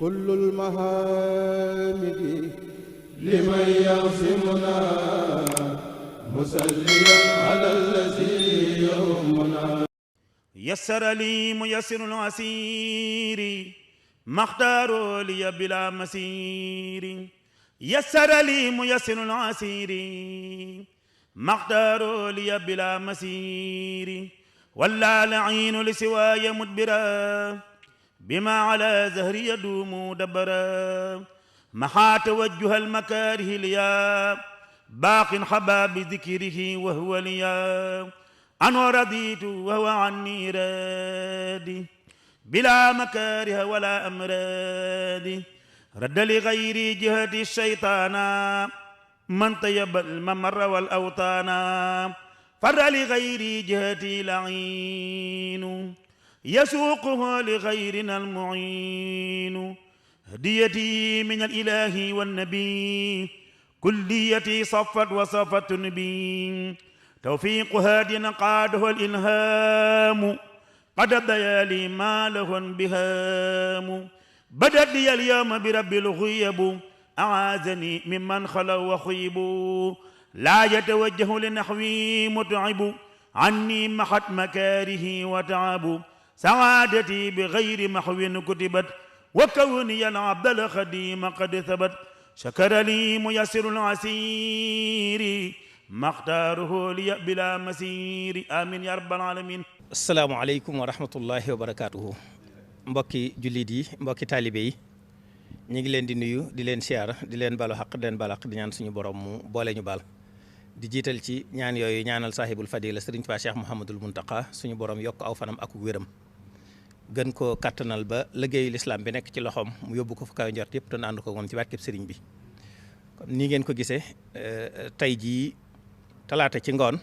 كل المحامد لمن يعصمنا مسليا على الذي يهمنا يسر لي ميسر العسير ما اختار لي بلا مسير يسر لي ميسر العسير ما اختار لي بلا مسير ولا لعين لسواي مدبرا بما على زهري يدوم دبرا محا توجه المكاره ليا باق حبا بذكره وهو ليا أنا رضيت وهو عني رادي بلا مكاره ولا أمراد رد لغيري جهة الشيطان من طيب الممر والأوطان فر لغيري جهتي لعين يسوقه لغيرنا المعين هديتي من الإله والنبي كليتي صفت وصفت نبي توفيق هاد قاده الإلهام قد ضيالي ما له بهام بدت لي اليوم برب الغيب أعاذني ممن خلوا وخيبوا لا يتوجه لنحوي متعب عني محت مكاره وتعب سعادتي بغير محو كتبت وكوني العبد الخديم قد ثبت شكر لي ميسر العسير ما اختاره لي بلا مسير آمين يا رب العالمين. asalaamaaleykum wa rahmatullahi wa barakaatuhu. mbokki jullit yi mbokki taalibe yi ñu ngi leen di nuyu di leen siyaara di leen balu xaq di leen balu xaq di ñaan suñu borom mu boole ñu baal di jiital ci ñaan yooyu ñaanal saahibul fadila sëriñ Tuubaa Cheikh Mouhamadul Muntaqa suñu borom yokk aw fanam ak wéram gën koo kattanal ba liggéeyu lislaam bi nekk ci loxoom mu yóbbu ko fu kaw njort yëpp te ànd ko woon ci barkeb sëriñ bi. kon nii ngeen ko gisee tey jii talaata ci ngoon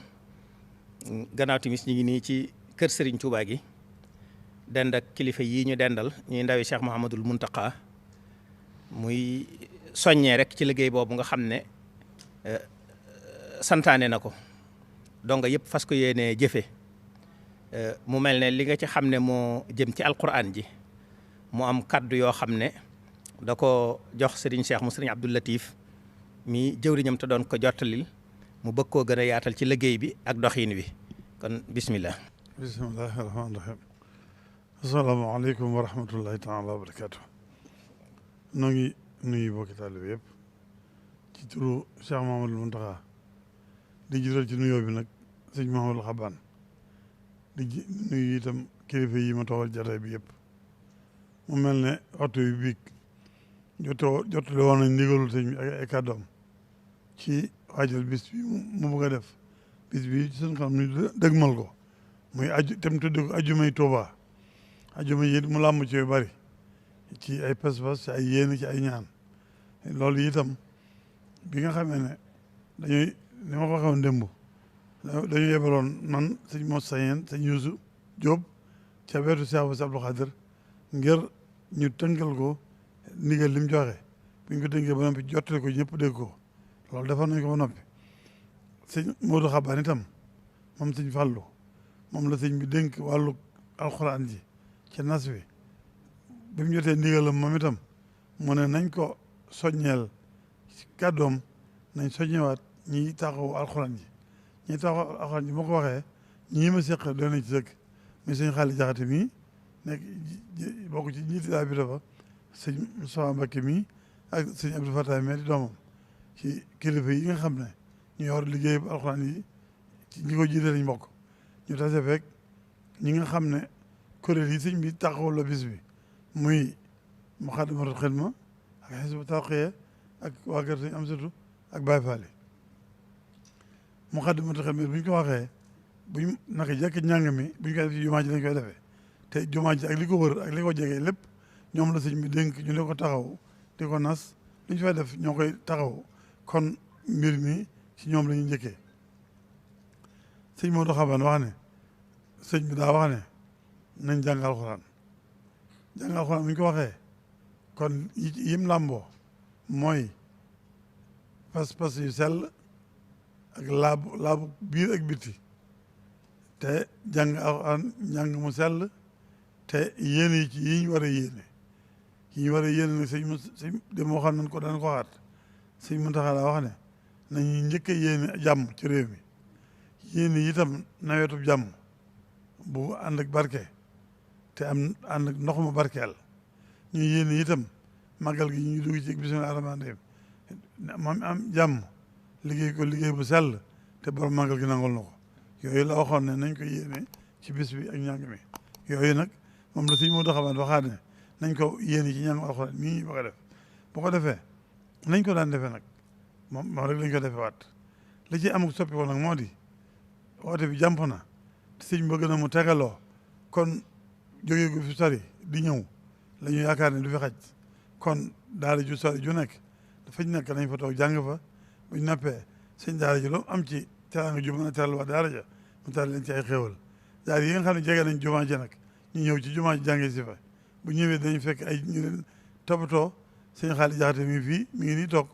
gannaaw timis ñu ngi nii ci kër Serigne Touba gi dend ak kilifa yii ñu dendal ñuy ndawi Cheikh Mouhamadul Muntaqa muy soññee rek ci liggéey boobu nga xam ne santaane na ko donc yëpp fas ko yéenee jëfe mu mel ne li nga ci xam ne moo jëm ci alquran ji mu am kaddu yoo xam ne da ko jox Serigne Cheikh mu Serigne Abdou Latif mi jëwriñam te doon ko jottalil mu bëgg koo gën a yaatal ci liggéey bi ak doxiin wi kon bismillah. bismillahi rahmaani rahim asalaamaaleykum wa rahmatullahi taala wa barakaatu. noo ngi nuyu bokki taalibe yëpp ci turu Cheikh Mouhamadul Muntaxa di jiital ci nuyoo bi nag sëñ Mouhamadul Xabaan di nuyu itam kilifa yi ma toogal jataay bi yëpp mu mel ne waxtu bi biig jottali woon nañ ndigalul sëñ bi ak ay kàddoom ci waajal bis bi mu bëgg a def bis bi ci seen xam ni dëgmal ko muy aju tam tudd ko ajumay Tuuba ajuma yi mu làmb ci yu bari ci ay pas-pas ci ay yéene ci ay ñaan loolu itam bi nga xamee ne dañuy ni ma ko waxee woon démb dañu yebaloon man sëñ Mos Sayeen sëñ Yuusu Jóob ca wetu Cheikh Bass Abdou Khadr ngir ñu tënkal ko ndigal li mu joxe bu ñu ko tënkee ba noppi jottali ko ñëpp dégg ko loolu defoon nañ ko ba noppi sëñ Modou Xabaan itam moom sëñ Fàllu moom la sëñ bi dénk wàllu alxuraan ji ci nas wi bi mu jotee ndigalam moom itam mu ne nañ ko soññeel kàddoom nañ soññewaat ñi taxaw alxuraan ji ñi taxaw alxuraan ji moo ko waxee ñii ma seq doon nañ ci sëkk mais sëñ Xaali Jaxate mii nekk bokk ci ñiiti daa bi dafa sëñ Moustapha Mbacké mii ak sëñ Abdou Fatah mee di doomam ci kilifa yi nga xam ne ñu yor liggéey bu alxuraan yi ci ñi ko jiite lañ bokk ñu tase fekk ñi nga xam ne kuréel yi sëñ bi taxawal la bis bi muy Muxaddamatul Xidma ak Hizbut Tarqiyyah ak waa kër sëñ Amsatu ak Baay Faal yi Muxaddamatul Xidma bu ñu ko waxee buñ naka jekk njàng mi bu ñu koy def ci jumaa ji lañ koy defee te jumaa ji ak li ko wër ak li ko jegee lépp ñoom la sëñ bi dénk ñu ne ko taxaw di ko nas li ñu fay def ñoo koy taxaw kon mbir mi ci ñoom la ñuy njëkkee sëñ Modou Xabaan wax ne sëñ bi daa wax ne nañ jàng alxuraan jàng alxuraan bu ñu ko waxee kon yim làmboo mooy pas-pas yu sell ak laabu biir ak biti te jàng alxuraan njàng mu sell te yéene yi ci yi ñu war a yéene yi war a yéene nag sëñ dem waxoon nañ ko daan ko waxaat sëñ Muntaxa daa wax ne nañu njëkk a yéene jàmm ci réew mi yéene itam nawetu jàmm bu ànd ak barke te ànd ak ndox mu barkeel ñu yéene itam màggal gi ñu dugg ci bismillaahi rahmaani rahiim moom am jàmm liggéey ko liggéey bu sell te borom màggal gi nangul na ko yooyu la waxoon ne nañ ko yéene ci bis bi ak njàng mi yooyu nag moom la sëñ moo doxabaat waxaat ne nañ ko yéene ci njàngum alxuraan mii ñu bëgg a def bu ko defee nañ ko daan defee nag moom rek lañ ko defee waat li ci am soppi ko nag moo di woote bi jàmp na te sëñ bëgg na mu tegaloo kon jógee gu fi sori di ñëw la ñu yaakaar ne du fi xaj kon daara ju sori ju nekk dafa nekk nañ fa toog jàng fa buñ nappee sëñ daara ji lu am ci teraanga ju mën a teral waa daara ja mu teral leen ci ay xéewal daara yi nga xam ne jege nañ jumaa ji nag ñu ñëw ci jumaa ji jàngee si fa bu ñëwee dañu fekk ay ñu leen toppatoo sëñ Xaali Jaxate mi ngi fii mi ngi nii toog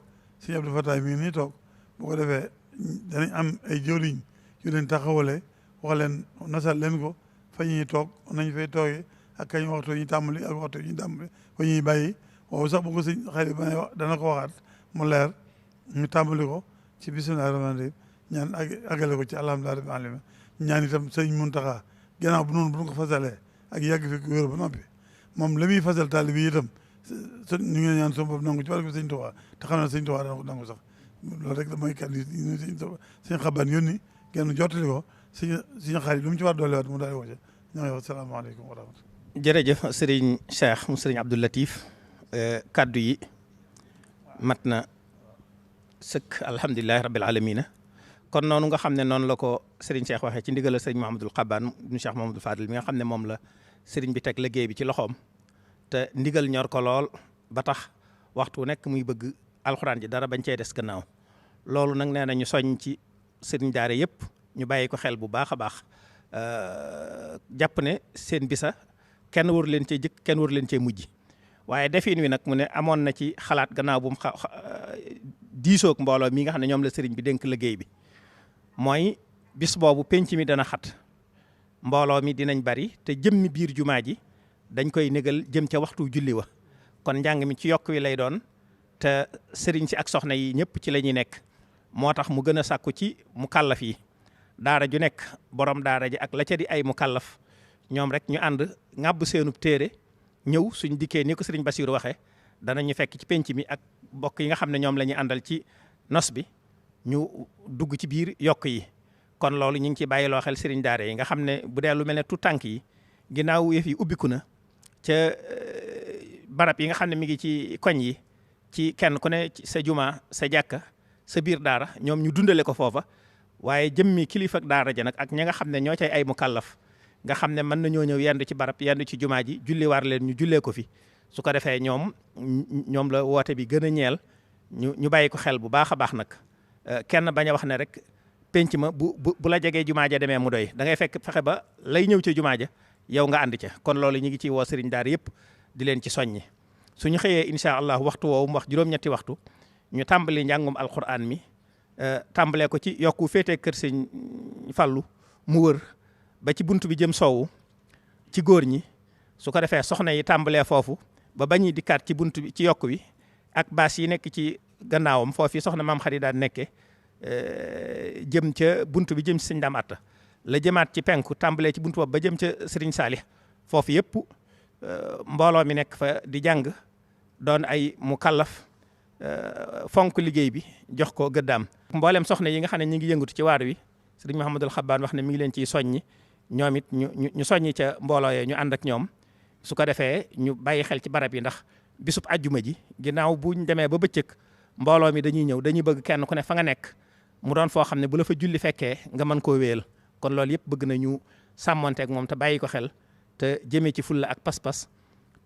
sëñ Abdou Fataay mi ngi nii toog bu ko defee danañ am ay jëwriñ yu leen taxawale wax leen nasal leen ko fa ñuy toog nañ fay toogee ak kañ waxtu ñu tàmbali ak waxtu ñu tàmbali fa ñuy bàyyi waaw sax bu ko sëñ Xaali ba wax dana ko waxaat mu leer ñu tàmbali ko ci bismillaahi rahmaani rahiim ñaan agale ko ci alhamdulillahi rabbil aalamiin ñaan itam sëñ Muntaxa gannaaw bu noonu bu ko fasalee ak yàgg fi wér ba noppi moom la muy fasal taalibe yi itam ñu ngi ñaan sama bopp nangu ci barke sëñ Tuubaa te xam ne sëñ Tuubaa dana ko nangu sax loolu rek mooy kàddu yi sëñ Xabaan yónni genn jottali ko sëñ Xaali lu mu ci war dolliwaat mu daal di woote ñoo ngi wax salaamaaleykum wa rahmatulah. jërëjëf sëriñ Cheikh mu sëriñ Abdou Latif kàddu yi mat na sëkk alhamdulilahi rabbil alamina kon noonu nga xam ne noonu la ko sëriñ Cheikh waxee ci ndigal sëriñ Mouhamadul Xabaan ibnu Cheikh Mouhamadul Fadil mi nga xam ne moom la sëriñ bi teg liggéey bi ci loxoom te ndigal ñor ko lool ba tax waxtu nekk muy bëgg alxuraan ji dara bañ cee des gannaaw loolu nag nee na ñu soññ ci sëriñ daara yëpp ñu bàyyi ko xel bu baax a baax jàpp ne seen bisa kenn waru leen cee jëkk kenn waru leen cee mujj waaye defin wi nag mu ne amoon na ci xalaat gannaaw bu mu diisoog mbooloo mi nga xam ne ñoom la sëriñ bi dénk liggéey bi mooy bis boobu penc mi dana xat mbooloo mi dinañ bari te jëmmi biir jumaa ji dañ koy négal jëm ca waxtu julli wa kon njàng mi ci yokk wi lay doon te sëriñ si ak soxna yi ñëpp ci la ñuy nekk moo tax mu gën a sàkku ci mu kàllaf yi daara ju nekk borom daara ji ak la ca di ay mu kàllaf ñoom rek ñu ànd ŋàbb seenub téere ñëw suñ dikkee ni ko sëriñ Basiiru waxee danañu fekk ci penc mi ak mbokk yi nga xam ne ñoom la ñuy àndal ci nos bi ñu dugg ci biir yokk yi kon loolu ñu ngi ciy bàyyiloo xel sëriñ daara yi nga xam ne bu dee lu mel ne tout tànk yi ginnaaw yëf yi ubbiku na ca barab yi nga xam ne mi ngi ci koñ yi ci kenn ku ne sa juma sa jàkka sa biir daara ñoom ñu dundale ko foofa waaye jëmmi kilifa ak daara ja nag ak ña nga xam ne ñoo cay ay mu kàllaf nga xam ne mën nañoo ñëw yendu ci barab yendu ci jumaa ji julli war leen ñu jullee ko fi su ko defee ñoom la woote bi gën a ñeel ñu bàyyi ko xel bu baax a baax nag kenn bañ a wax ne rek penc ma bu la jegee jumaa ja demee mu doy da ngay fekk fexe ba lay ñëw ca jumaa ja yow nga ànd ca kon loolu ñu ngi ciy woo sëriñ daara yëpp di leen ci soññi suñu xëyee incha allah waxtu woowu mu wax juróom-ñetti waxtu ñu tàmbali njàngum alquran mi tàmbalee ko ci yokku féetee kër sëñ Fallu mu wër ba ci bunt bi jëm soowu ci góor ñi su ko defee soxna yi tàmbalee foofu ba bañuy dikkaat ci bunt bi ci yokk wi ak baas yi nekk ci gannaawam foofu soxna maam xarit daan nekke jëm ca bunt bi jëm ci sëñ Daam Atta la jëmaat ci penku tàmbalee ci bunt boobu ba jëm ca sëriñ Saalix foofu yëpp mbooloo mi nekk fa di jàng doon ay mu kallaf fonk liggéey bi jox ko gëddaam mboolem soxna yi nga xam ne ñu ngi yëngatu ci waar wi sëriñ Mouhamadul Xabbaan wax ne mi ngi leen ciy soññi ñoom it ñu soññi ca mbooloo yee ñu ànd ak ñoom su ko defee ñu bàyyi xel ci barab yi ndax bisub àjjuma ji ginnaaw buñ demee ba bëccëg mbooloo mi dañuy ñëw dañuy bëgg kenn ku ne fa nga nekk mu doon foo xam ne bu la fa julli fekkee nga mën koo wéyal kon loolu yëpp bëgg nañu sàmmonteeg moom te bàyyi ko xel te jëmee ci fulla ak pas-pas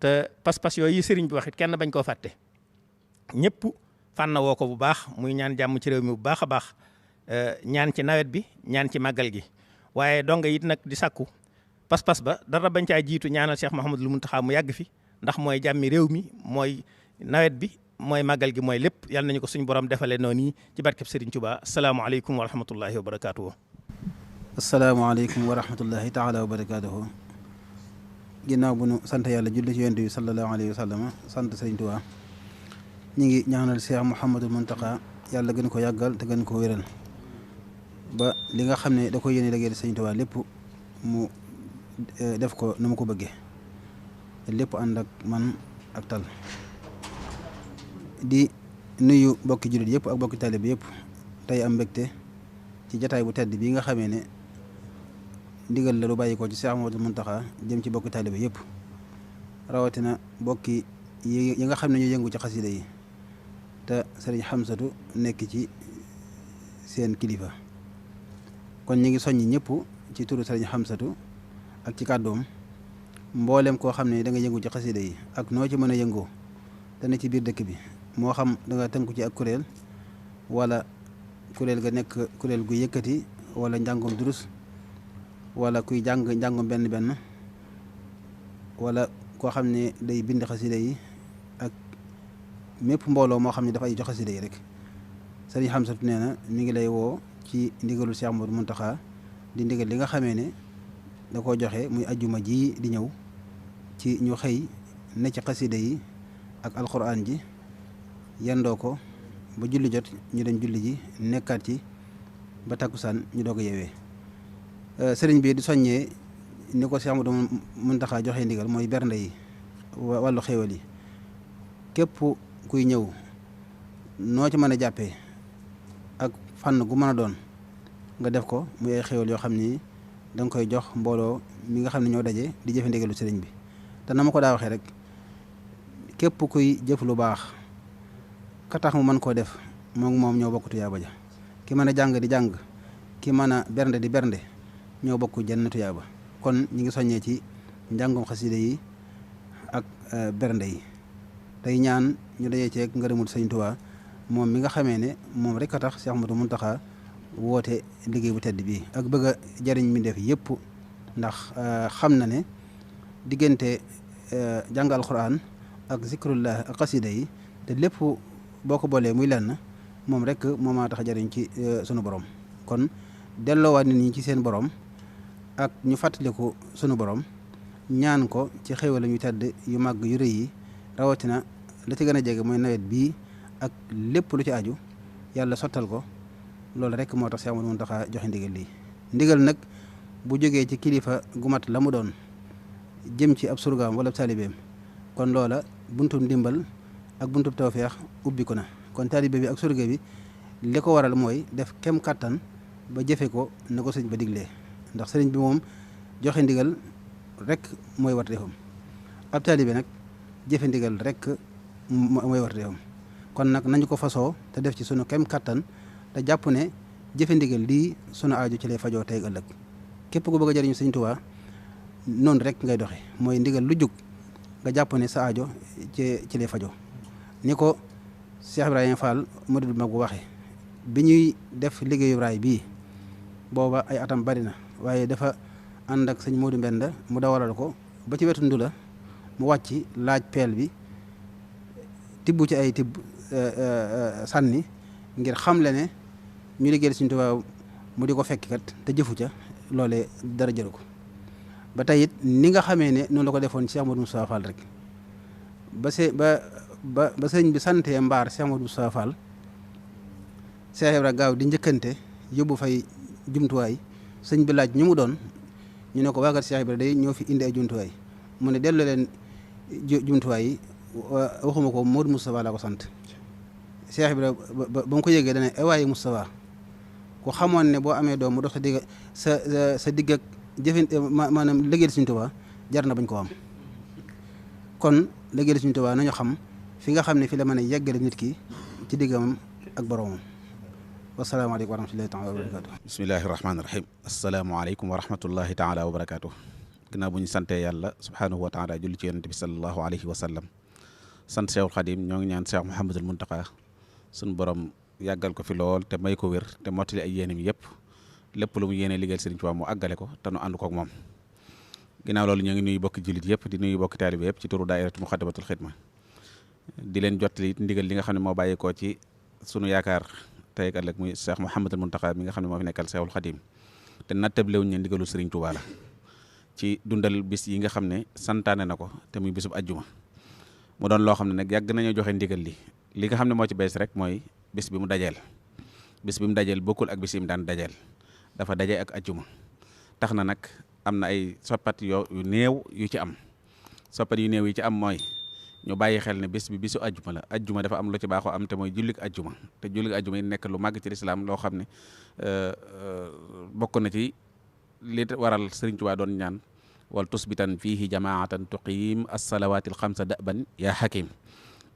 te pas-pas yooyu sëriñ bi wax it kenn bañ koo fàtte ñëpp fànn woo ko bu baax muy ñaan jàmm ci réew mi bu baax a baax ñaan ci nawet bi ñaan ci màggal gi waaye donga it nag di sàkku pas-pas ba dara bañ caa jiitu ñaanal Cheikh Mouhamadul Mountakha mu yàgg fi ndax mooy jàmmi réew mi mooy nawet bi mooy màggal gi mooy lépp yal nañu ko suñu borom defalee noonu yi ci barkeb Serigne Touba asalaamaaleykum wa rahmatullahi wa barakaatuhu. asalaamaaleykum wa rahmatullahi taala wa barakaatuhu. ginnaaw bu nu sant yàlla julli ci yonent bi sallallahu alayhi wa sallam sant Sëriñ Tuubaa ñu ngi ñaanal Cheikh Mouhamadul Mountakha yàlla gën ko yàggal te gën ko wéral ba li nga xam ne da ko yéene liggéeyal Sëriñ Tuubaa lépp mu def ko nu mu ko bëggee lépp ànd ak man ak tal di nuyu bokki jullit yëpp ak bokki taalibe bi yëpp tey am mbégte ci jataay bu tedd bii nga xamee ne ndigal la lu bàyyi ko ci Cheikh Mouhamadul Mountakha jëm ci bokki taalibe yëpp rawatina bokki yi nga xam ne ñu yëngu ci xasida yi te sëriñ Xamsatu nekk ci seen kilifa kon ñi ngi soññi ñëpp ci turu sëriñ Xamsatu ak ci kàddoom mboolem koo xam ne da nga yëngu ci xasida yi ak noo ci mën a yëngoo te ne ci biir dëkk bi moo xam da nga tënku ci ak kuréel wala kuréel ga nekk kuréel gu yëkkati wala njàngum durus wala kuy jàng njàngum benn benn wala koo xam ne day bind xasida yi ak mépp mbooloo moo xam ne dafa ay jox xasida yi rek sëriñ Xamsatu nee na mi ngi lay woo ci ndigalul Cheikh Mouhamadou Mountakha di ndigal li nga xamee ne da koo joxe muy ajjuma ji di ñëw ci ñu xëy ne ci xasida yi ak alxuraan ji yendoo ko ba julli jot ñu dem julli ji nekkaat ci ba takkusaan ñu doog a yeewee sëriñ bi di soññee ni ko Cheikh Mouhamadou Mountakha joxe ndigal mooy bernde yi wàllu xéewal yi képp kuy ñëw noo ci mën a jàppee ak fànn gu mën a doon nga def ko muy ay xéewal yoo xam ni da nga koy jox mbooloo mi nga xam ne ñoo daje di jëfe ndigalu sëriñ bi te na ma ko daa waxee rek képp kuy jëf lu baax ka tax mu mën koo def moom ñoo bokk tuyaaba ja ki mën a jàng di jàng ki mën a bernde di bernde ñoo bokk jenn tuyaaba kon ñi ngi soññee ci njàngum xasida yi ak bernde yi tey ñaan ñu dajee ceeg ngërëmul Sëriñ Tuubaa moom mi nga xamee ne moom rek a tax Cheikh Mouhamadou Mountakha woote liggéey bu tedd bii ak bëgg a jariñ mi def yëpp ndax xam na ne diggante jàng alxuraan ak zikrullah ak xasida yi te lépp boo ko boolee muy lenn moom rek moo maa tax jariñ ci sunu borom kon delloowaat nit ñi ci seen borom ak ñu fàttaliku sunu borom ñaan ko ci xéwal yu tedd yu màgg yu rëy yi rawatina la ci gën a jege mooy nawet bii ak lépp lu ci aju yàlla sottal ko loolu rek moo tax Cheikh Mouhamadou Mountakha joxe ndigal lii ndigal nag bu jógee ci kilifa gu mat la mu doon jëm ci ab surgaam wala ab taalibeem kon loola buntub ndimbal ak buntub tawfeex ubbi ko na kon taalibe bi ak surga bi li ko waral mooy def kem kàttan ba jëfe ko na ko sëñ ba diglee ndax sëriñ bi moom joxe ndigal rek mooy war defam ab taalibe nag jëfe ndigal rek mooy war defam kon nag nañu ko fasoo te def ci sunu kem kàttan te jàpp ne jëfe ndigal lii sunu aajo ci lay fajoo tey ëllëg képp ku bëgg a jëriñu Sëriñ Tuubaa noonu rek ngay doxe mooy ndigal lu jug nga jàpp ne sa aajo ci lay fajoo ni ko Cheikh Ibrahima Fall murid bu mag bu waxee bi ñuy def liggéeyu raay bii booba ay atam bari na waaye dafa ànd ak sëñ Modou Mbenda mu dawalal ko ba ci wetu Ndula mu wàcc laaj peel bi tibb ci ay tibb sànni ngir xamle ne ñu liggéeyal Sëriñ Tuubaa mu di ko fekk kat te jëfu ca loolee dara jëru ko ba tey it ni nga xamee ne noonu la ko defoon Cheikh Modou Moustapha Fall rek ba sëñ bi santee mbaar Cheikh Modou Moustapha Fall Cheikh Ibra gaaw di njëkkante yóbbu fay jumtuwaay sëñ bi laaj ñu mu doon ñu ne ko waagat Cheikh Ibra day ñoo fi indi ay jumtuwaay mu ne delloo leen jumtuwaay yi waxuma ko Modou Moustapha laa ko sant Cheikh Ibra ba mu ko yëgee dana waaye Moustapha ku xamoon ne boo amee doom mu dox sa digg ak jëfin maanaam liggéeyal Sëriñ Tuubaa jar na bañ ko am kon liggéeyal Sëriñ Tuubaa nañu xam fi nga xam ne fi la mën a yeggale nit ki ci diggam ak boromam wasalaamaaleykum wa rahmatullahi taala wa barakaatu bismillahi rahmaani rahim asalaamaaleykum wa rahmatullahi taala wa barakaatu ginnaaw bu ñu santee yàlla subhaanahu wa taala julli ci yonent bi sallallahu alayhi wa sallam sant Cheikhul Khadim ñoo ngi ñaan Cheikh Mouhamadul Mountakha suñu borom yàggal ko fi lool te may ko wér te mottali ay yéenam yëpp lépp lu mu yéene liggéeyal Sëriñ Tuubaa mu àggale ko te nu ànd kook moom ginnaaw loolu ñoo ngi nuyu bokki jullit yëpp di nuyu bokki taalibe yëpp ci turu daayiratu Muxaddamatul Xidma di leen jottali ndigal li nga xam ne moo bàyyi ko ci sunu yaakaar tey ak ëllëg muy Cheikh Mouhamadul Mountakha mi nga xam ne moo fi nekkal Cheikhul Khadim te nattablewuñ ne ndigalu Sëriñ Tuubaa la ci dundal bis yi nga xam ne santaane na ko te muy bisub ajjuma mu doon loo xam ne nag yàgg nañoo joxe ndigal li nga xam ne moo ci bees rek mooy bis bi mu dajeel bokkul ak bis yi mu daan dajeel dafa daje ak ajjuma tax na nag am na ay soppat yu néew yu ci am soppat yu néew yi ci am mooy ñu bàyyi xel ne bis bi bisu ajjuma la ajjuma dafa am lu ci baaxoo am te mooy jullik ajjuma te jullik ajjuma yi nekk lu màgg ci lislaam loo xam ne bokk na ci li waral Sëriñ Tuubaa doon ñaan wal tusbitan fiihi jamaatan tuqiim as-salawaatil xamsa daban yaa hakim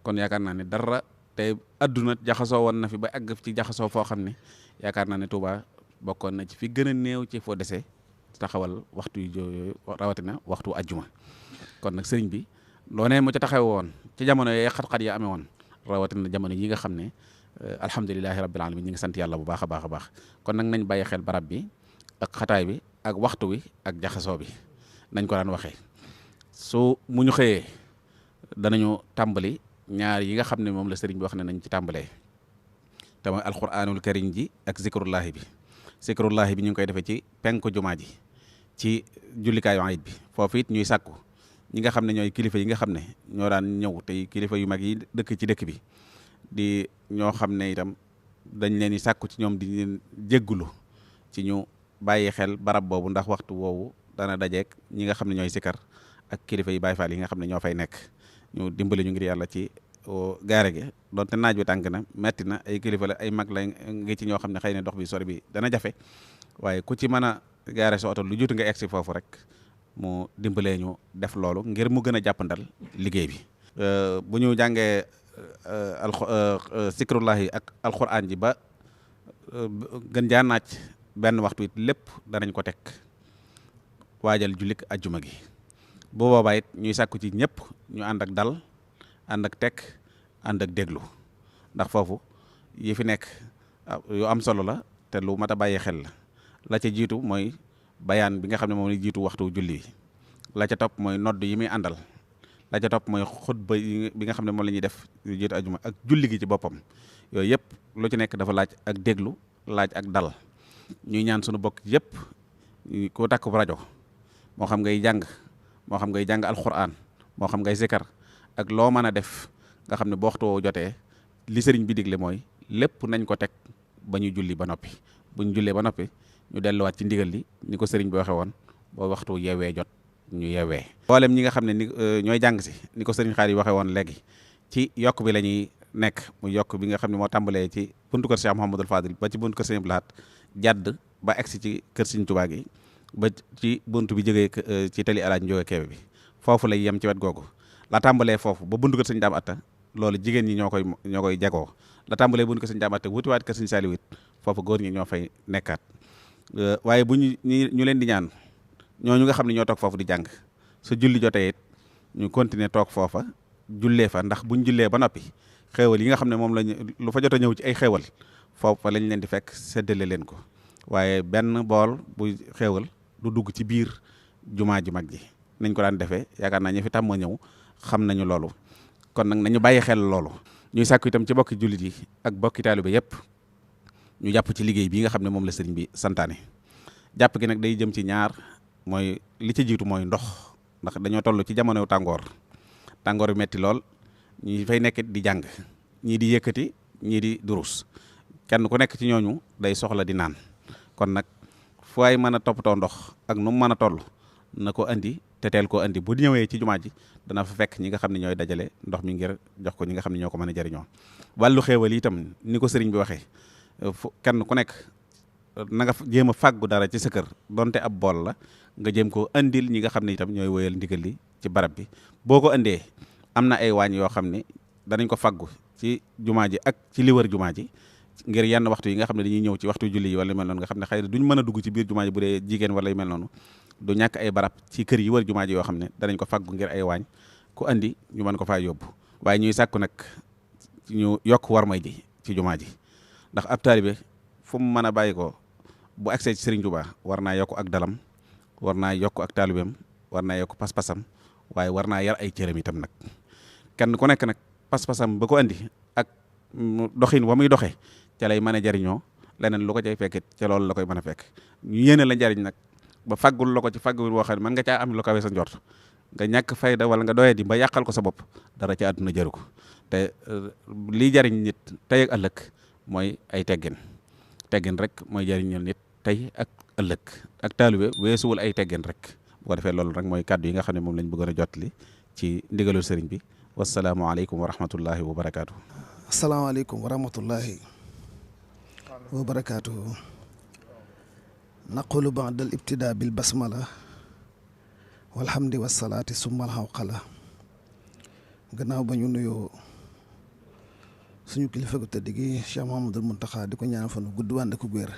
kon yaakaar naa ne dara te adduna jaxasoo woon na fi ba àgg ci jaxasoo foo xam ne yaakaar naa ne Tuubaa bokkoon na ci fi gën a néew ci foo desee taxawal waxtu yu rawatina waxtu ajjuma kon nag sëriñ bi loonee mu ca taxaw woon ci jamono yee xat-xat ya amee woon rawatina jamono yi nga xam ne alhamdulilahi rabbil alamin ñi ngi sant yàlla bu baax a baax a baax kon nag nañ bàyyi xel barab bi ak xataay bi ak waxtu wi ak jaxasoo bi nañ ko daan waxee mu ñu xëyee danañu tàmbali ñaar yi nga xam ne moom la sëriñ bi wax ne nañ ci tàmbalee te mooy alquranul karim ji ak zikrullahi bi zikrullahi bi ñu ngi koy defee ci penku jumaa ji ci jullikaayu ayit bi foofu it ñuy sàkku ñi nga xam ne ñooy kilifa yi nga xam ne ñoo daan ñëw tey kilifa yu mag yi dëkk ci dëkk bi di ñoo xam ne itam dañ leen di sàkku ci ñoom di leen jéggulu ci ñu bàyyi xel barab boobu ndax waxtu woowu dana dajeek ñi nga xam ne ñooy sikar ak kilifa yi Baay Faal yi nga xam ne ñoo fay nekk ñu dimbali ñu ngir yàlla ci gaare gi donte naaj bi tàng na metti na ay kilifa la ay mag la ngi ci ñoo xam ne xëy na dox bi sori bi dana jafe waaye ku ci mën a gaare sa oto lu juuti nga egsi foofu rek mu dimbalee ñu def loolu ngir mu gën a jàppandal liggéey bi bu ñu jàngee zikrullahi ak alquran ji ba gën jaa naaj benn waxtu it lépp danañ ko teg waajal jullik ajjuma gi bu boobaa it ñuy sàkku ci ñëpp ñu ànd ak dal ànd ak tekk ànd ak déglu ndax foofu yi fi nekk yu am solo la te lu mat a bàyyi xel la ca jiitu mooy bayaan bi nga xam ne moom la jiitu waxtu julli la ca topp mooy nodd yi muy àndal la ca topp mooy xutba bi nga xam ne moom la ñuy def yu jiitu ajjuma ak julli gi ci boppam yooyu yëpp lu ci nekk dafa laaj ak déglu laaj ak dal ñuy ñaan sunu bokk yëpp ku takk rajo moo xam ngay jàng alquran moo xam ngay zikar ak loo mën a def nga xam ne bu waxtu woo jotee li sëriñ bi digle mooy lépp nañ ko teg ba ñu julli ba noppi bu ñu jullee ba noppi ñu delluwaat ci ndigal li ni ko sëriñ bi waxee woon ba waxtu yeewee jot ñu yeewee. mboolem ñi nga xam ne ni ñooy jàng si ni ko sëriñ xaar yi waxee woon léegi ci yokk bi la ñuy nekk muy yokk bi nga xam ne moo tàmbalee ci buntu kër Cheikh Mouhamadul Fadil ba ci buntu kër Sëriñ Blaat jàdd ba egsi ci kër Sëriñ Tuubaa gi ba ci buntu bi jógee ci tali alaaj njóge keebe bi foofu lay yem ci wet googu la tàmbalee foofu ba buntu kër Sëriñ Daam Atta loolu jigéen ñi ñoo koy jagoo la tàmbalee buntu kër Sëriñ Daam Atta wutiwaat kër Sëriñ Saaliw it foofu góor ñi ñoo fay nekkaat waaye bu ñu leen di ñaan ñooñu nga xam ne ñoo toog foofu di jàng su julli jotee it ñu continuer toog foofa jullee fa ndax buñ jullee ba noppi xéewal yi nga xam ne moom lañ lu fa jot a ñëw ci ay xéewal foofa lañ leen di fekk séddale leen ko waaye benn bool bu xéewal du dugg ci biir jumaa ji mag ji nañ ko daan defee yaakaar naa ñi fi tàmm ñëw xam nañu loolu kon nag nañu bàyyi xel loolu ñuy sàkku itam ci bokki jullit yi ak bokki taalibe yépp ñu jàpp ci liggéey bii nga xam ne moom la sëriñ bi santaane jàpp gi nag day jëm ci ñaar mooy li ci jiitu mooy ndox ndax dañoo toll ci jamono tàngoor bi metti lool ñi fay nekk di jàng ñii di yëkkati ñii di durus kenn ku nekk ci ñooñu day soxla di naan kon nag fu ay mën a toppatoo ndox ak nu mu mën a toll na ko andi te teel koo andi bu ñëwee ci jumaa ji dana fa fekk ñi nga xam ne ñooy dajale ndox mi ngir jox ko ñi nga xam ne ñoo ko mën a jëriñoo wàllu xéewal itam ni ko sëriñ bi waxee kenn ku nekk na nga jéem a fàggu dara ci sa kër donte ab bool la nga jéem koo andil ñi nga xam ne itam ñooy woyal ndigal li ci barab bi boo ko andee am na ay waañ yoo xam ne danañ ko fàggu ci jumaa ji ak ci li wër jumaa ji ngir yenn waxtu yi nga xam ne dañuy ñëw ci waxtu julli yi wala yu mel noonu nga xam ne xëy na duñ mën a dugg ci biir jumaa ji bu dee jigéen wala yu mel noonu du ñàkk ay barab ci kër yi wër jumaa ji yoo xam ne danañ ko fàggu ngir ay waañ ku andi ñu mën ko faa yóbbu waaye ñuy sàkku nag ñu yokk war may ji ci jumaa ji ndax ab taalibe fu mu mën a bàyyi ko bu agsee ci Sëriñ Tuubaa war naa yokk ak dalam war naa yokk ak taalibeem war naa yokk pas-pasam waaye war naa yar ay cëram itam nag kenn ku nekk nag pas-pasam ba ko andi ak doxin wa muy doxee ca lay mën a jariñoo leneen lu ko cay fekkit ca loolu la koy mën a fekk ñu yéene la njariñ nag ba faggul la ko ci faggul woo xam ne mën nga caa am lu kawe sa njort nga ñàkk fayda wala nga doye di ba yàqal ko sa bopp dara ci àdduna jaru ko te lii jariñ nit tey ak ëllëg mooy ay teggin rek mooy jariñal nit tey ak ëllëg ak taalibe weesuwul ay teggin rek bu ko defee loolu rek mooy kàddu yi nga xam ne moom lañ bëggoon a jottali ci ndigalul sëriñ bi wasalaamualeykum wa rahmatullahi wa barakaatu. asalaamaaleykum wa rahmatullahi wa barakaatu. naqulu ba'da al ibtidaa bil basmala walhamdi wasalaati summa alxawqala. gannaaw ba ñu nuyoo suñu kilifa gu tëdd gi Cheikh Mouhamadoul Mountakha di ko ñaanal fan gudd wànd ak wér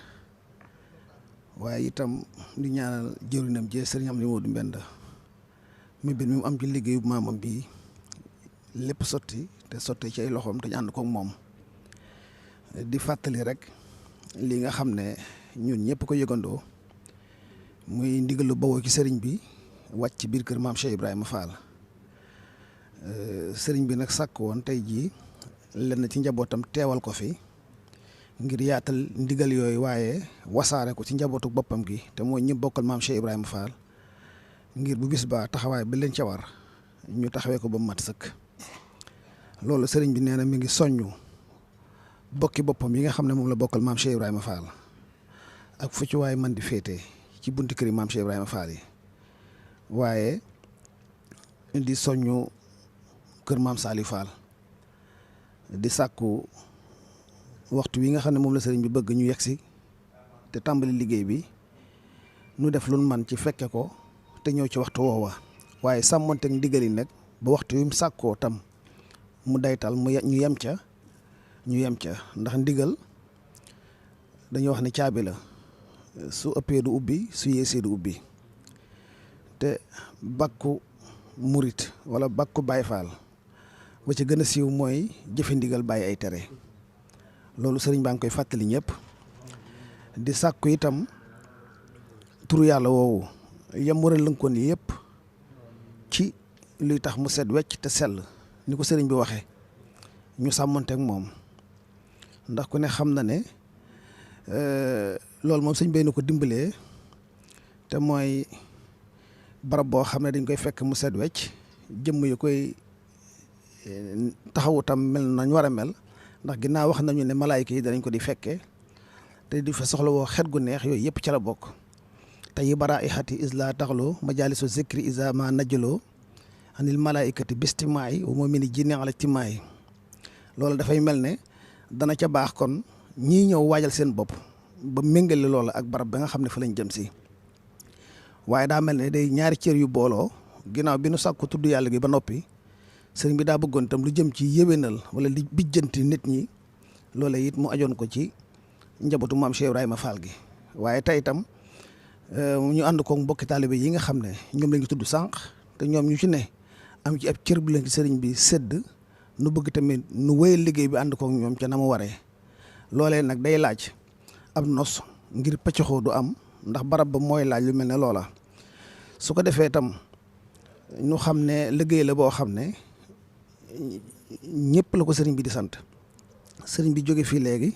waaye itam di ñaanal jëwriñam jee sëriñ Amdi Moodu Mbenda mi bi mu am ci liggéeyu maamam bi lépp sotti te sotti ci ay loxoom te ñu ànd koog moom di fàttali rek li nga xam ne ñun ñëpp ko yëgandoo muy ndigalu bawoo ci sëriñ bi wàcc ci biir kër maam Cheikh Ibrahima Fall sëriñ bi nag sàkk woon tey jii lenn ci njabootam teewal ko fi ngir yaatal ndigal yooyu waaye wasaare ko ci njabootu boppam gi te mooy ñi bokkal maam Cheikh Ibrahima Fall ngir bu bis ba taxawaay bi leen ca war ñu taxawee ko ba mu mat sëkk. loolu sëriñ bi nee na mi ngi soññu bokki boppam yi nga xam ne moom la bokkal maam Cheikh Ibrahima Fall ak fu ci waay man di féete ci bunti kër yi maam Cheikh Ibrahima Fall yi waaye di soññu kër maam Saliou Fall di sàkku waxtu wi nga xam ne moom la sëriñ bi bëgg ñu yegsi te tàmbali liggéey bi nu def lu man ci fekke ko te ñëw ci waxtu woowa waaye sàmmonteeg ndigal yi nag ba waxtu wi mu sàkkoo tam mu daytal ñu yem ca ndax ndigal dañuy wax ne caabi la su ëppee du ubbi su yeesee du ubbi te bakku murit wala bakku Baay Faal ba ci gën a siiw mooy jëfe ndigal bàyyi ay tere loolu sëriñ baa ngi koy fàttali ñëpp di sàkku itam turu yàlla woowu yam war a lënkoon yëpp ci luy tax mu set wecc te sell ni ko sëriñ bi waxee ñu sàmmonteeg moom ndax ku ne xam na ne loolu moom sëñ bay na ko dimbalee te mooy barab boo xam ne dañ koy fekk mu set wecc jëmm yu koy taxawu tam mel nañ war a mel ndax ginnaaw wax nañu ne malaayika yi danañ ko di fekkee te di fa soxla woo xet gu neex yooyu yëpp ca la bokk te yi bara i xati isla taxloo majalisu zikri isa ma najjaloo anil malaayikati bistimaay wa moom mi ni jinne ala timaay loolu dafay mel ne dana ca baax kon ñii ñëw waajal seen bopp ba méngale loola ak barab ba nga xam ne fa lañ jëm si waaye daa mel ne day ñaari cër yu booloo ginnaaw bi nu sàkku tudd yàlla gi ba noppi sëriñ bi daa bëggoon tam lu jëm ci yéwénal wala li bijjanti nit ñi loola it mu ajoon ko ci njabootu maam Cheikh Ibrahima Fall gi waaye tey itam ñu ànd ko mbokki taalibe yi nga xam ne ñoom la ñu tudd sànq te ñoom ñu ci ne am ci ab cër bu leen ci sëriñ bi sédd nu bëgg tamit nu wéyal liggéey bi ànd ko ñoom ca na mu waree loolee nag day laaj ab nos ngir pëccëxoo du am ndax barab ba mooy laaj lu mel ne loola su ko defee itam ñu xam ne liggéey la boo xam ne ñëpp la ko sëriñ bi di sant sëriñ bi jóge fii léegi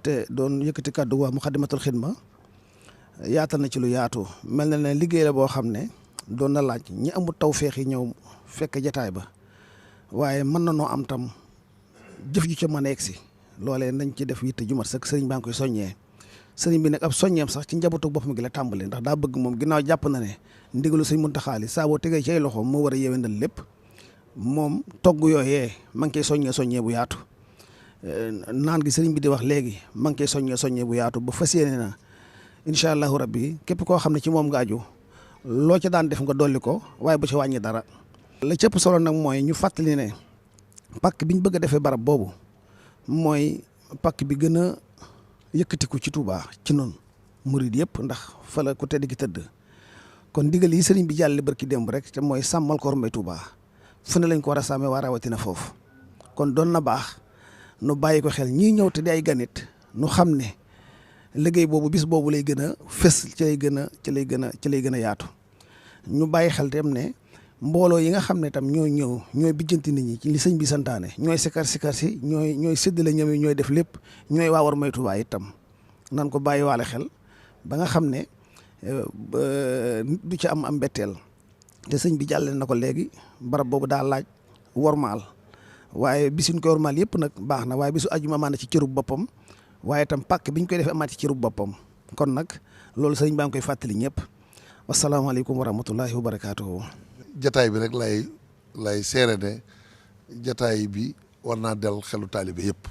te doon yëkkati kàddu waa Muxaddamatul Xidma yaatal na ci lu yaatu mel na ne liggéey la boo xam ne doon na laaj ñi amul tawféex yi ñëw fekk jataay ba waaye mën na noo am tam jëf ju ca mën a egsi loolee nañ ci def yitte ju mat sëkk sëriñ baa ngi koy soññee sëriñ bi nag ab soññeem sax ci njabootu boppam gi la tàmbali ndax daa bëgg moom ginnaaw jàpp na ne ndigalu sëñ Muntaxa saa boo tegee ci ay loxo moo war a yéwénal lépp moom togg yooyee ma ngi koy soññee bu yaatu naan gi sëriñ bi di wax léegi ma ngi koy soññee bu yaatu ba fas yéene na incha allahu rabbi képp koo xam ne ci moom nga aju loo ca daan def nga dolli ko waaye bu ci wàññi dara. la cëpp solo nag mooy ñu fàttali ne pàkk bi ñu bëgg a defee barab boobu mooy pàkk bi gën a yëkkatiku ci Touba ci noonu murid yëpp ndax fa la ku tedd gi tëdd kon ndigal yi sëriñ bi jàlle barki démb rek te mooy sàmmal ko ormay Touba fu ne lañ ko war a sàmmee waa rawatina foofu kon doon na baax nu bàyyi ko xel ñii ñëw te di ay ganit nu xam ne liggéey boobu bis boobu lay gën a fës ci lay gën a yaatu ñu bàyyi xel tam ne mbooloo yi nga xam ne tam ñooy bijjanti nit ñi ci li sëñ bi santaane ñooy sikar si ñooy séddale ñoom yi ñooy def lépp ñooy waa war may Tuubaa itam nan ko bàyyi waale xel ba nga xam ne du ci am mbetteel te sëñ bi jàllale na ko léegi barab boobu daa laaj wormaal waaye bisuñ ko wormaal yëpp nag baax na waaye bisu ajuma amaana ci cërub boppam waaye itam pàkk biñ koy defee amaat ci cërub boppam kon nag loolu sëñ baa ngi koy fàttali ñëpp wasalaamaaleykum wa rahmatullahi wa barakaatuhu. jataay bi rek lay seere ne jataay bi war naa del xelu taalibe yëpp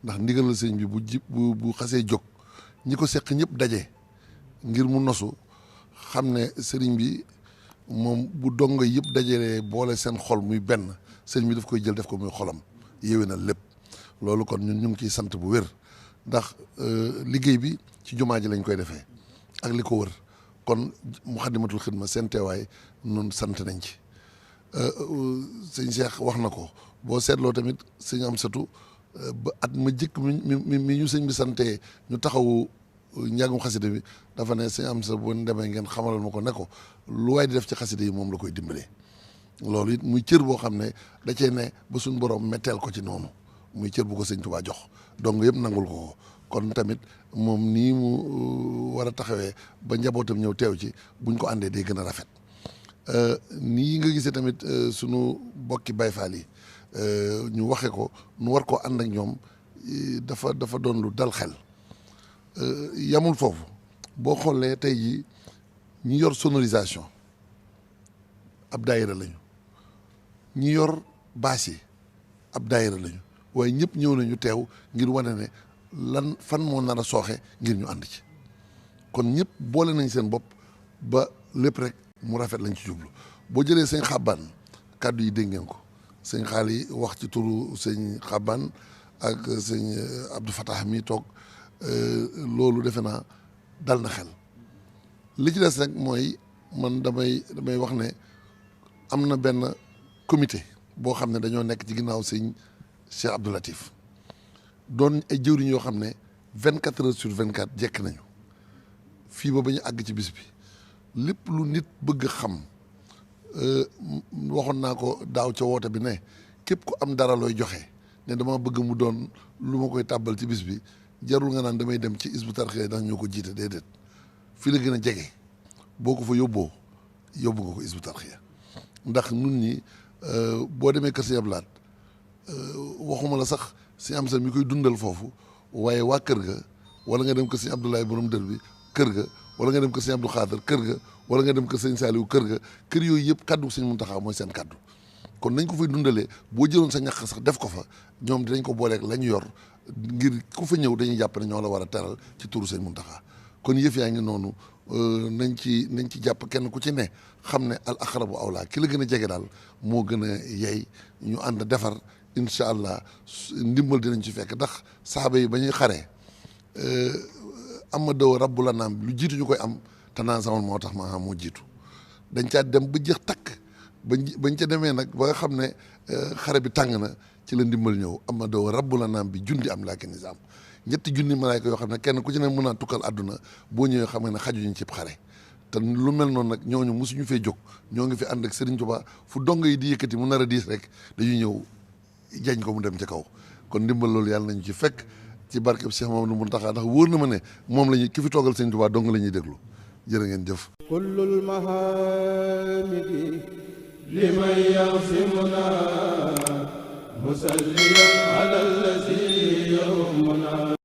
ndax ndigalal sëñ bi bu xasee jóg ñi ko seq ñëpp daje ngir mu nosu xam ne sëriñ bi moom bu dongo yëpp dajalee boole seen xol muy benn sëriñ bi daf koy jël def ko muy xolam yéwénal lépp loolu kon ñun ñu ngi ciy sant bu wér ndax liggéey bi ci jumaa ji lañ koy defee ak li ko wër kon Muxaddamatul Xidma seen teewaay nun sant nañ ci sëñ Cheikh wax na ko boo seetloo tamit sëñ Amsatu ba at ma jëkk mi ñu sëñ bi santee ñu taxawu njàngum xasida bi dafa ne sëñ Amsa bu demee ngeen xamalal ma ko ne ko lu waay di def ci xasida yi moom la koy dimbalee loolu it muy cër boo xam ne da cee ne ba suñ borom metteel ko ci noonu muy cër bu ko sëñ Tuubaa jox donc yëpp nangul ko kon tamit moom nii mu war a taxawee ba njabootam ñëw teew ci buñ ko àndee day gën a rafet nii nga gisee tamit sunu bokki Baay Faal yi ñu waxe ko nu war koo ànd ak ñoom dafa doon lu dal xel yamul foofu boo xoolee tey jii ñi yor sonorisation ab daayira lañu ñi yor baas yi ab daayira lañu waaye ñëpp ñëw nañu teew ngir wane ne lan fan moo nar a sooxe ngir ñu ànd ci kon ñëpp boole nañ seen bopp ba lépp rek mu rafet lañ ci jublu boo jëlee sëñ Xabbaan kàddu yi dégg ngeen ko sëñ xaal yi wax ci turu sëñ Xabbaan ak sëñ Abdou Fatah mi toog loolu defe naa dal na xel li ci des rek mooy man damay wax ne am na benn comité boo xam ne dañoo nekk ci ginnaaw sëñ Cheikh Abdou Latif doon ay jëwriñ yoo xam ne 24 heures sur 24 jekk nañu fii ba ñu àgg ci bis bi lépp lu nit bëgg xam waxoon naa ko daaw ca woote bi ne képp ku am dara looy joxe ne dama bëgg mu doon lu ma koy tàbbal ci bis bi jarul nga naan damay dem ci Hizbut Tarqiyyah ndax ñoo ko jiite déedéet fii la gën a jege boo ko fa yóbbu nga ko Hizbut Tarqiyyah ndax nun ñi boo demee kër Sëñ Abdou Lahad waxuma la sax Sëñ Amsa mi koy dundal foofu waaye waa kër ga wala nga dem kër Sëñ Abdoulaye borom dër bi kër ga wala nga dem kër Sëñ Abdou Khadr kër ga wala nga dem kër Sëñ Saliou kër ga kër yooyu yëpp kaddu Sëñ Muntaxa mooy seen kaddu kon nañ ko fay dundalee boo jëloon sa ñàkk sax def ko fa ñoom dinañ ko booleeg la ñu yor ngir ku fa ñëw dañuy jàpp ne ñoo la war a teral ci turu Sëñ Muntaxa kon yëf yaa ngi noonu nañ ci jàpp kenn ku ci ne xam ne al aqrabu awlaa ki la gën a jege daal moo gën a yey ñu ànd defar incha allah ndimbal dinañ ci fekk ndax saaba yi ba ñuy xaree ama daw rabbu la naam lu jiitu ñu koy am te naan sama moo tax ma moo jiitu dañ caa dem ba jeex takk bañ ca demee nag ba nga xam ne xare bi tàng na ci la ndimbal ñëw ama daw rabbu la naam bi jundi am laakin nizaam ñetti junni malaayka yoo xam ne kenn ku ci ne mën naa tukkal àdduna boo ñëwee xam nga ne xajuñu cib xare te lu mel noonu nag ñooñu mosuñu fee jóg ñoo ngi fi ànd ak Serigne Touba fu dong yi di yëkkati mu nar a diis rek dañuy ñëw jañ ko mu dem ci kaw kon ndimbal loolu yàlla nañu ci fekk ci barkeb Cheikh Mamadou Mountakha ndax wóor na ma ne moom la ñuy ki fi toogal Serigne Touba dong la ñuy déglu jërë ngeen jëf kullul mahamidi liman yasimuna musalliyan ala allazi yawmuna